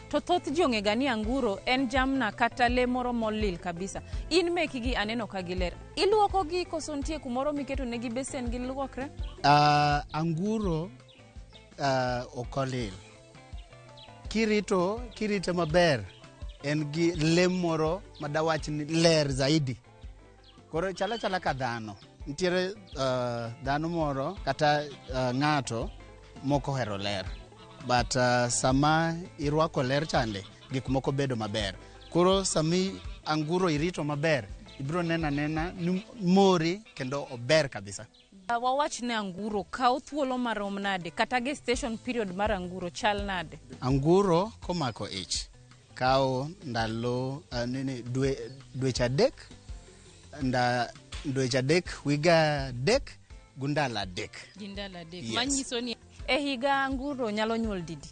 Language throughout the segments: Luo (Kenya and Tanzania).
To thoth ji ong'ega ni anguro en jamna kata le moro molil kabisa. In mekigi aneno ka giler. Iluokogi koso nitie kumoro miketo negi besen giluokre? Anguro ok olil. Kirito, kirite maber, en gi le moro madawach ni ler zaidi. Koro chalo achala ka dhano. Nitiere dhano moro kata ng'ato mok ohero ler. But sama irwako ler chande, gik moko bedo maber. Koro sami anguro irito maber, ibiro neno anena ni mori kendo ober kabisa. Wawach ni anguro kawo thuolo marom nade kata gestation period mar anguro chal nade? Anguro komako ich kawo ndalo nini, dweche 3 dweche 3 wiga 3 gi ndalo 3. Gi ndalo 3. Yes. Manyiso ni e higa anguro nyalo nyuol didi?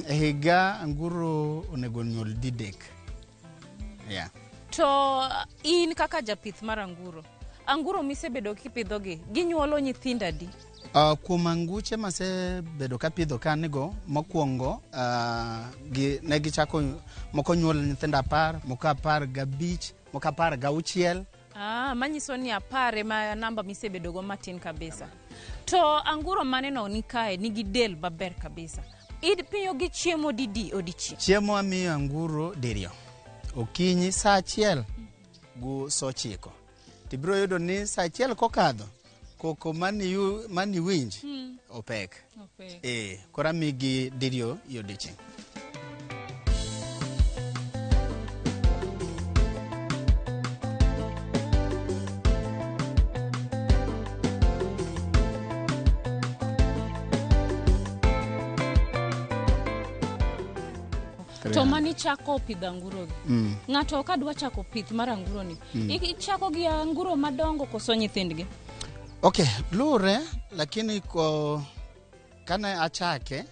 E higa anguro onego nyuol didek. Yeah. To in kaka japith mar anguro, anguro misebedo kipidhogi, ginyuolo nyithindo adi? Kuom anguche masebedo kapidho kanigo, mokwongo ne gichako moko nyuol nyithindo 10, moko 15, moko 16. Manyiso ni 10 ema namba misebedogo matin kabisa. To anguro maneno ni kae nigi del maber kabisa. Imiyo gi chiemo didi odiechieng'? Chiemo amiyo anguro diriyo. Okinyi saa 1 gi saa 9. Tibiro yudo ni saa 1 kokadho, koko maniwinj opek. Koro amigi diriyo e odiechieng'. To mani chako pidho anguro gi. Ng'ato ka dwa chako pith mar anguro ni, ichako gi anguro madongo koso nyithindgi? Okay, luwre, lakini ko kane achake,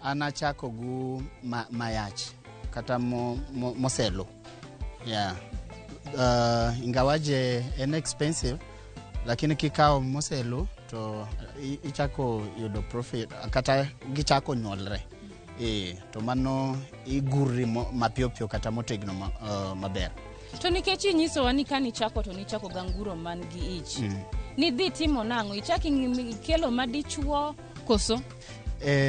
an achako gu mayach kata moselu. Yeah. Ingawaje en expensive, lakini kikawo moselu to ichako yudo profit kata gichako nyuolre. To mano igurri mapiyo piyo kata motegno maber. To nikech inyisowa ni kane ichako to nichako gi anguro man gi ich. Nidhi timo nang'o? Ichako ikelo madichuo koso?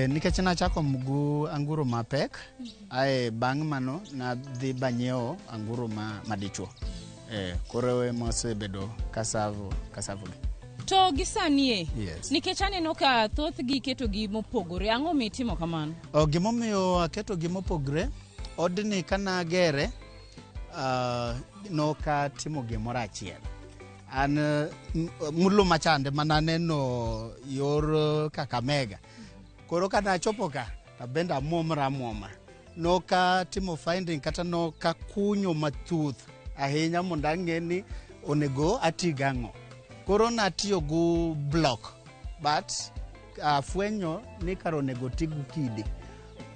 Nikech nachako gi anguro mapek, ae bang' mano nadhi banyiewo anguro madichuo. Koro ema osebedo kasavo gi. To gi sani e? Yes. Nikech aneno ka thothgi iketogi mopogore, ang'o mitimo kamano? Gimomiyo aketogi mopogore, odni kanagere, nokatimo gimoro achiel. An mulo machande mananeno yor Kakamega. Koro kanachopo ka, to bende amuomra amuoma. Nokatimo finding kata nokakunyo mathuth ahinya mondo ang'e ni onego ati gang'o. Koro natiyo gi block, but afwenyo ni kar onego ti gi kidi.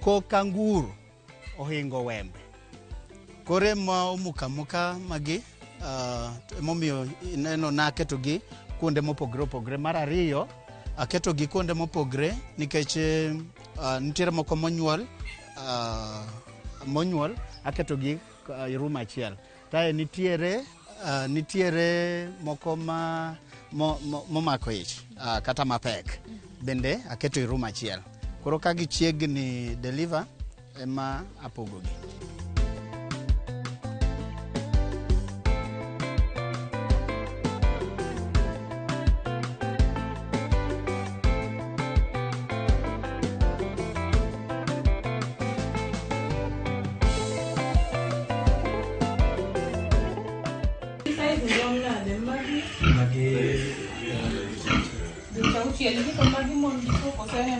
Kok anguro ohingo wembe. Koro ema omuko amuka magi, emomiyo ineno naketogi kuonde mopogore opogore. Mar ariyo, aketogi kuonde mopogore nikech nitiere moko monyuol aketogi e room achiel. Kae nitiere moko ma momako ich kata mapek bende aketo e room achiel. Koro ka gichiegni deliver ema apogogi.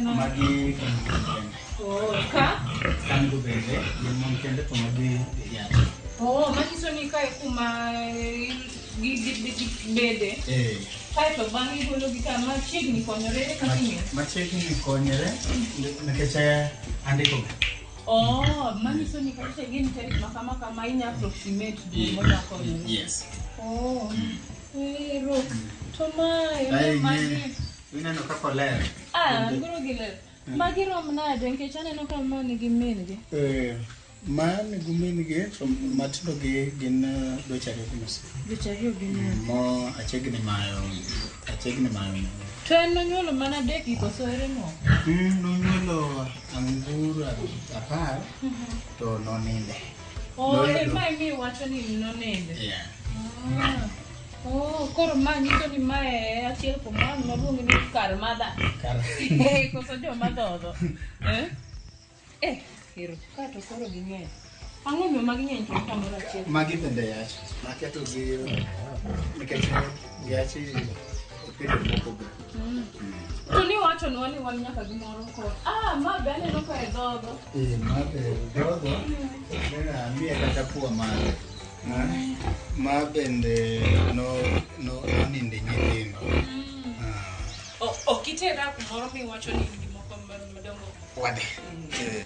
Magi Ka? Kan go bende, gin mon kende to magi yach. Manyiso ni kae kuma gi bede. Kae to bang'e igolo gi ka machiegni konyore e kaka ing'eyo. Machiegni konyore nikech andiko gi. Manyiso ni kacha gin tarik ma kama kama inya approximate dwe moda konyore. Yes. Ero. To mae, Ai, magi. Ineno kaka oler. Anguro gi ler. Magi rom nade nikech aneno ka ma nigi min gi. Eh, ma nigi min gi to matindo gi gin dweche ariyo gi nus. Dweche ariyo gi nus. Mo achiegni mayo achiegni mayo min. To en nonyuolo mana adek gi koso ere moko? Nonyuolo anguro 10 to noninde. Oh, e ma emi wacho ni noninde. Yeah. Ah. Oh, koro ma nyiso ni mae achiel kuom wan maluongo ni kar madha. Kar. Koso joma dhodho. Eh? Eh, ero ka to koro ging'eny. Ang'o momiyo magi ng'eny to kamoro achiel? Magi bende yach. Maketo gi nikech yach ipidho mopogore. To ni wachonwa ni wan nyaka gi moro kod. Ah, ma be aneno ka e dhodho. Eh, ma be dhodho. Nena amiye kata pua mare. Ma bende no no noninde nyithindo. Ah, Ok itera kumoro miwacho ni in gi moko madongo. Wadhi. Eh.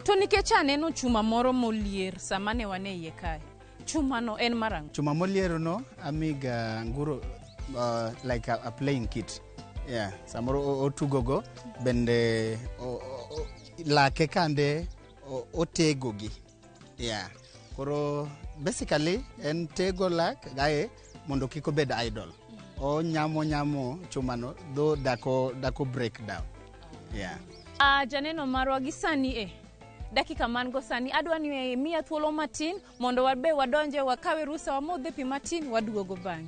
To nikech aneno chuma moro molier sama ne wan e iye kae, chumano en mar ang'o? Chuma moliero no amiga anguro like a playing kit. Yeah, samoro otugo go bende lake kande otego gi. Yeah. Koro basically en tego lak gae mondo kik obed idle. Onyamo nyamo chumano dho dako break down. Yeah. Janeno marwa gi sani e dakika man go sani adwa ni miya thuolo matin mondo wabe wadonje wakawe rusa wamodhe pi matin waduogo bang'e.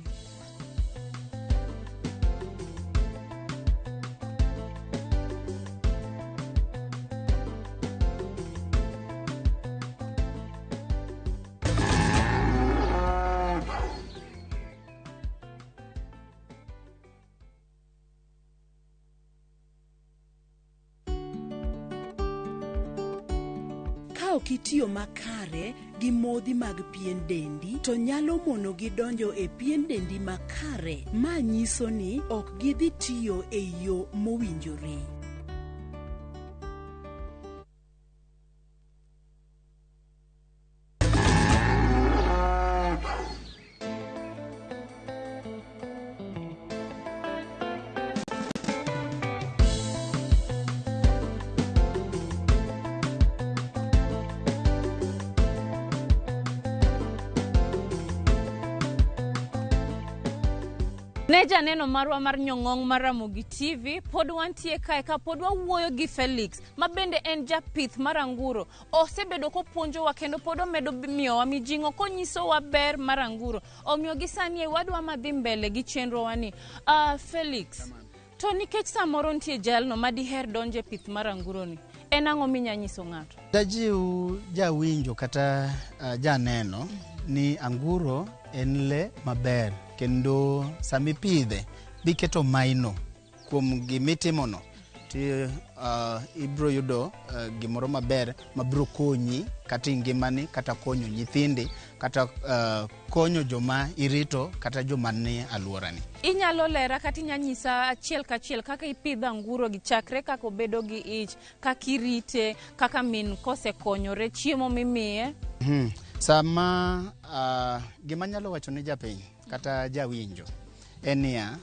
Ka ok itiyo makare gi modhi mag pien dendi to nyalo mono gi donjo e pien dendi makare, ma nyiso ni ok gidhi tiyo e yo mowinjore. Ne janeno marwa mar Nyong'ong mar Ramogi TV, pod wantie kae ka pod wawuoyo gi Felix ma bende en japith mar anguro. Osebedo kopuonjowa kendo pod omedo miyowa mijing'o konyisowa ber mar anguro. Omiyo gi sani e wadwa madhi mbele gi chenrowa ni. Felix, to nikech samoro nitie jalno ma diher donjo e pith mar anguro ni, en ang'o minya nyiso ng'ato? Dajiw jawinjo kata janeno ni anguro en le maber kendo samipidhe biketo maino kuom gimitimono ti ibro yudo gimoro maber mabro konyi kata e ngimani kata konyo nyithindi kata konyo joma irito kata joma nie alworani. Inyalo lera kata inya nyisa achiel kachiel kaka ipidho anguro gi chakre kaka obedo gi ich, kaka irite, kaka min kosekonyore, chiemo mimiye. Sama gima anyalo wacho ne japiny kata jawinjo en niya,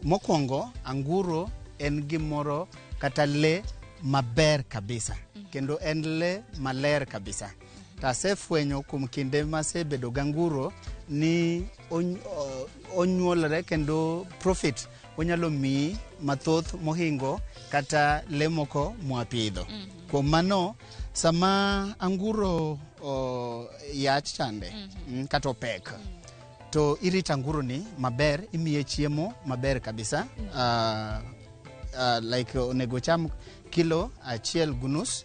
mokwongo anguro en gimoro kata le maber kabisa kendo en le maler kabisa. To asefwenyo kuom kinde masebedo gi anguro ni onyuolre kendo profit onyalo miyi mathoth mohingo kata le moko mwapidho. Kuom mano, sama anguro yach chande kata opek, to irito anguro ni maber, imiye chiemo maber kabisa. Like onego cham kilo 1.5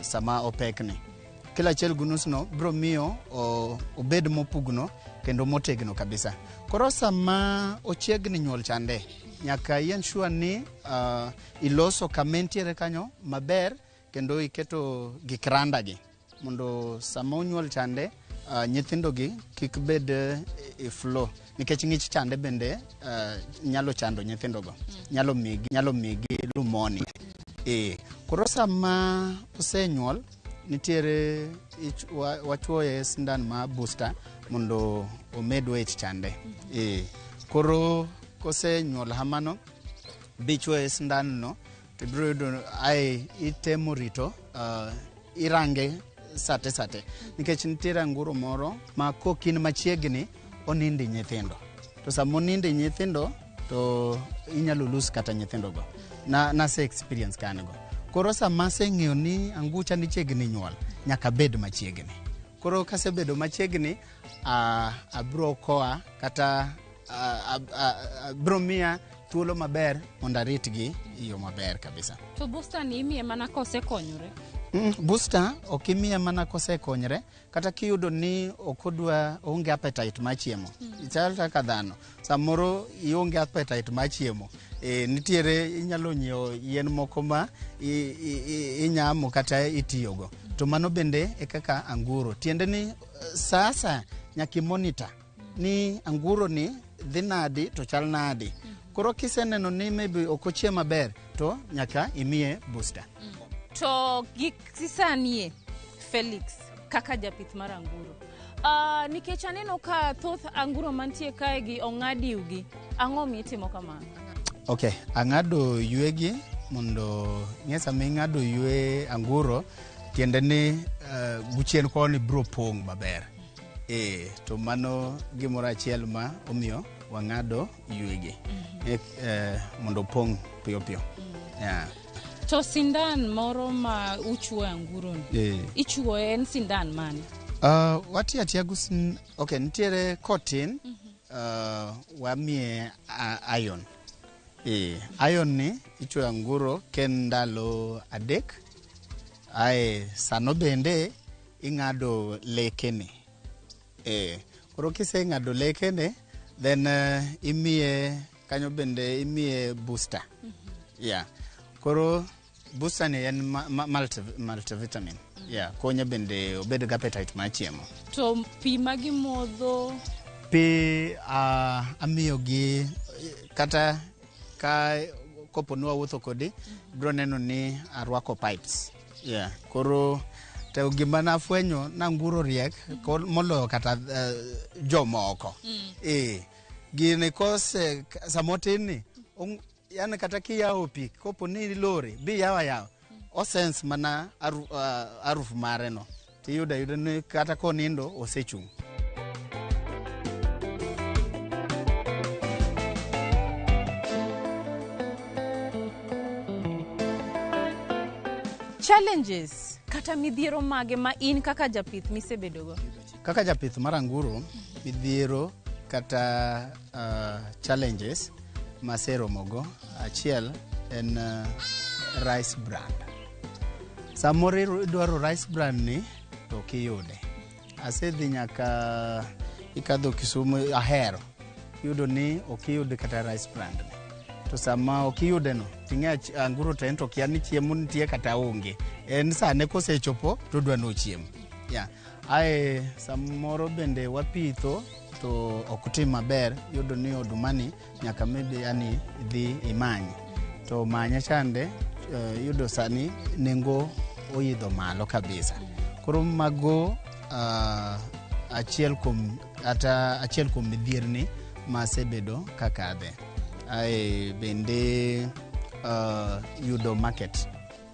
sama opekni. Kilo 1.5 no bro miyo obed mopugno kendo motegno kabisa. Koro sama ochiegni nyuol chande, nyaka i ensure ni iloso kama entiere kanyo maber Kendo iketo gik randa gi mondo sama onyuol chande, nyithindo gi kik bed e flow, nikech ng'ich chande bende nyalo chando nyithindo go, nyalo migi pneumonia. Koro sama osenyuol, nitiere wachuoye sindan ma booster mondo omed weight chande. Koro kosenyuol hamano, bichuoye sindan no, to ibiro yudo ae itemo rito, irange sate sate, nikech nitiere anguro moro ma kokin machiegni onindi nyithindo, to sama onindi nyithindo to inyalo lose kata nyithindo go. Na nase experience ka an go. Koro sama aseng'eyo ni angucha ni chiegni nyuol, nyaka bed machiegni. Koro kasebedo machiegni, abro koa kata bro miya thuolo maber mondo aritgi e yo maber kabisa. To booster ni imiye mana kosekonyore? Booster ok imiye mana kosekonyre, kata kiyudo ni ok odwa, onge appetite mar chiemo. Chal kaka dhano, samoro ionge appetite mar chiemo, nitiere inyalo nyiewo yien moko ma inyamo kata itiyogo. To mano bende e kaka anguro, tiende ni sa asaya nyaka imonita ni anguro ni dhi nadi to chal nadi. Koro kiseneno ni maybe ok ochiem maber, to nyaka imiye booster. To gik sanie, Felix, kaka japith mar anguro, nikech aneno ka thoth anguro mantie kae gi ong'ad iwgi, ang'o mitimo kamano? Ok, ang'ado ywegi mondo ng'e sama ing'ado ywe anguro, tiende ni guchien koni biro pong' maber. To mano gimoro achiel ma omiyo wang'ado ywegi mondo opong' piyo piyo. Yeah. To sindan moro ma uchuoyo anguro ni, ichuoye en sindan mane? Watiyo atiya gi ok, nitiere kotin, wamiye iron. Iron ni ichuoyo anguro ken ndalo 3. Ae sano bende ing'ado lekene. Koro kiseng'ado lekene, then imiye kanyo bende imiye booster. Yeah. Koro booster ni en multivitamin. Yeah, konye bende obed gi appetite mar chiemo. To pi ma gimodho? Pi amiyogi kata ka kopo ni wawuotho kodi, biro neno ni arwako pipes. Yeah. Koro to gima nafwenyo nanguro riek moloyo kata jomoko. Gini kose samotin ni yani kata kiyawo pi, kopo ni lori bi yawo ayawa, osense mana harufu mare no, tiyudo ayuda ni kata konindo osechung'. Challenges kata midhiero mage ma in kaka japith misebedogo? Kaka japith mar anguro, midhiero kata challenges maseromogo, achiel en rice bran. Samoro idwaro rice bran ni to ok iyude. Asedhi nyaka ikadho Kisumu Ahero, iyudo ni ok iyud kata rice bran ni. To sama ok iyude no, ting'e anguro to en to kia ni chiemo nitie kata onge. En sane kosechopo to odwa nochiem. Yeah. Ae samoro bende wapitho to ok tim maber, iyudo ni odumani nyaka maybe yani idhi imany. To manye chande, iyudo sani nengo oidho malo kabisa. Koro mago achiel kuom kata achiel kuom midhierni masebedo kakadhe. Ae bende yudo market.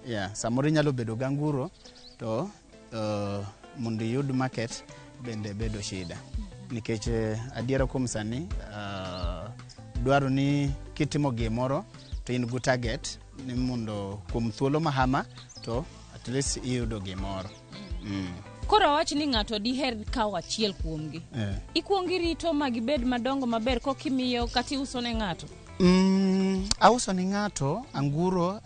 Yeah, samoro inyalo bedo gi anguro to mondo iyud market bende bedo shida. Nikech adiera kuom sani, dwaro ni kitimo gimoro to in gi target ni mondo kuom thuolo mahama to at least iyudo gimoro. Koro awach ni ng'ato diher kawo achiel kuomgi, ikuongo irito ma gibed madongo maber kokimiyo kata iuso ne ng'ato? Auso ni ng'ato anguro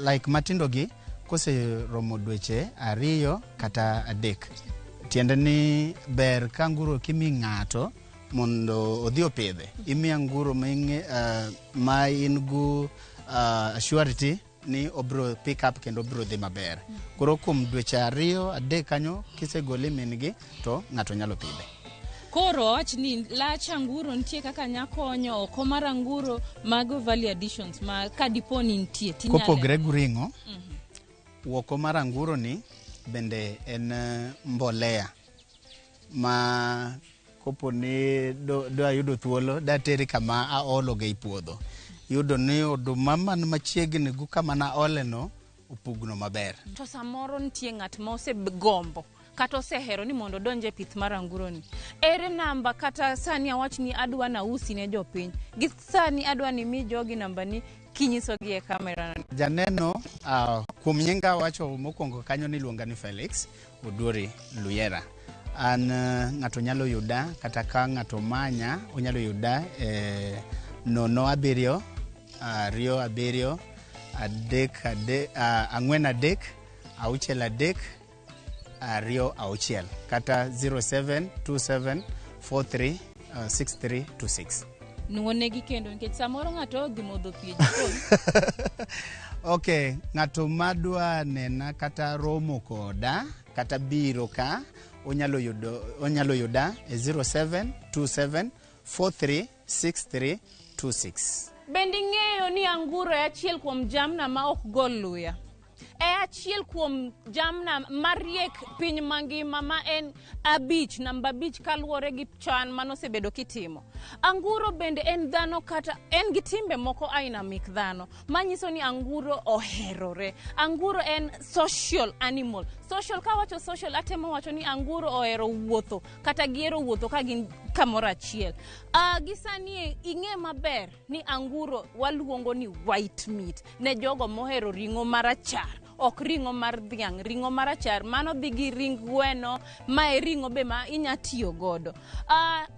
like matindo gi koseromo dweche 2 kata 3. Tiende ni ber ka anguro kimi ng'ato mondo odhi opidhe. Imi anguro ma in go surety. ni obro pick up kendo obro dhi maber. Koro kuom dweche 2-3 kanyo kisegole min gi to ng'ato nyalo pidhe. Koro wawach ni lach anguro nitie kaka nyakonyo oko mar anguro, mago value additions ma ka dipo ni nitie tinyalo Kopogre gi ring'o, woko mar anguro ni bende en mbolea ma kopo ni do ayudo thuolo dateri kama aolo ga e puodho. Iyudo ni oduma man machiegni gi kama naole no opugno maber. To samoro nitie ng'at ma osegombo kata osehero ni mondo odonj e pith mar anguro ni. Ere namba kata sani awach ni adwa nausi ne jopiny. Gi sani adwa ni mi jogi namba ni kinyisogi e kamera. Janeno, kuom nyinga wacho mokwongo kanyo ni iluonga ni Felix Oduori Luyera. An ng'ato nyalo yuda kata ka ng'ato manya onyalo yuda e 07 2 7 3 3 4 3 6 3 2 6 kata 07 27 43 63 26. Nuonegi kendo nikech samoro ng'ato odhi modho pi e jikon. Ok, ng'ato madwa nena kata romo koda kata biro ka onyalo yuda e 07 27 43 63 26. Bende ing'eyo ni anguro e achiel kuom jamna ma ok gol luya. E achiel kuom jamna mariek piny mangima ma en 5, namba 5 kaluwore gi chan manosebedo kitimo. Anguro bende en dhano kata en gi timbe moko aina mek dhano manyiso ni anguro oherore. Anguro en social animal. Social, kawacho social atemo wacho ni anguro ohero wuotho kata gihero wuotho ka gin kamoro achiel. Gi sani ing'e maber ni anguro waluongo ni white meat ne jogo mohero ring'o marachar, ok ring'o mar dhiang', ring'o marachar mano dhi gi ring gweno, ma e ring'o be ma inya tiyo godo.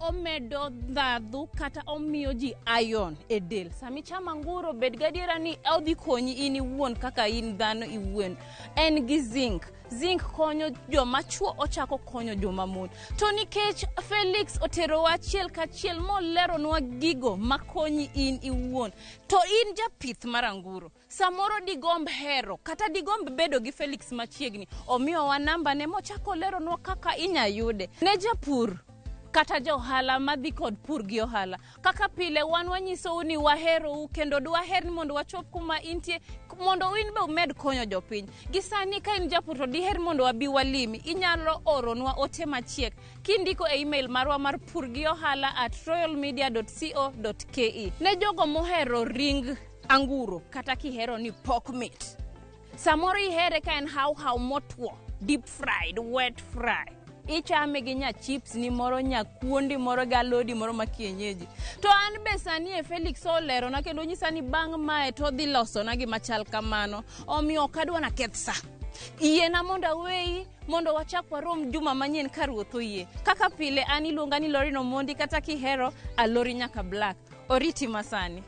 Omedo ndhadhu kata omiyo ji iron e del. Sama ichamo anguro bed gadiera ni odhi konyi in iwuon kaka in dhano iwuon. En gi zinc. Zinc konyo joma chuo, ochako konyo joma mon. To nikech Felix oterowa achiel kachiel moleronwa gigo makonyi in iwuon, to in japith mar anguro, samoro digomb hero kata digomb bedo gi Felix machiegni, omiyowa namba ne mochako leronwa kaka inya yude. Ne japur kata ja ohala madhi kod pur gi ohala, kaka pile wan wanyisou ni waherou kendo dwaher ni mondo wachop kuma intie mondo in be umed konyo jopiny. Gi sani ka in japur to diher mondo wabi walimi, inyalo oronwa ote machiek kindiko e email marwa mar purgiohala@royalmedia.co.ke. Ne jogo mohero ring anguro kata kihero ni pork meat, samoro ihere ka en hau hau motwo, deep fried, wet fry, ichame gi nya chips ni moro, nya kuondi moro gi alodi moro ma kienyeji. To an be sani e Felix olerona kendo nyisa ni bang' mae to odhi losona gima chal kamano, omiyo ok adwa naketh sa. Yiena mondo aweyi mondo wachak warom juma manyien ka Ruoth oyie. Kaka pile an iluonga ni Loreen Omondi kata kihero alori nyaka black. Oriti masani.